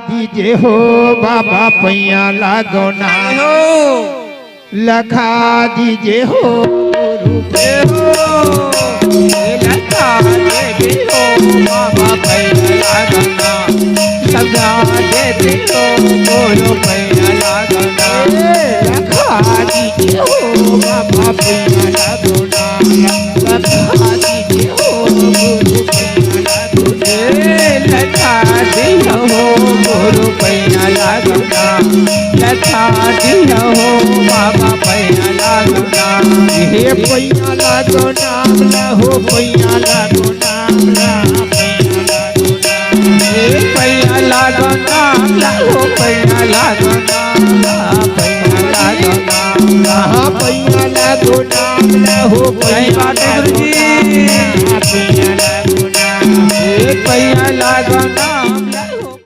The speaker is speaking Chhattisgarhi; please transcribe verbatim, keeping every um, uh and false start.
दीजे हो बाबा पैया लागो ना, लखा दीजे हो गुरु। लखा दीजे हो बाबा पैया लागो ना, समझा दीजे हो गुरु पैया लागो ना। लखा दीजे हो बाबा पैया लागो ना, लखा दीजे हो गुरु पैया लागो ना। लखा दीजे हो गुरु पैया लागो ना, लखा दीजे हो बाबा पैया लागो ना। हे पैया लागो ना, हो पैया लागो ना, पैया लागो ना। हे पैया लागो ना, हो पैया लागो ना, पैया लागो ना। हाँ, पैया लागो ना, हो पैया लागो ना, पैया लागो ना। हे पैया लागो ना,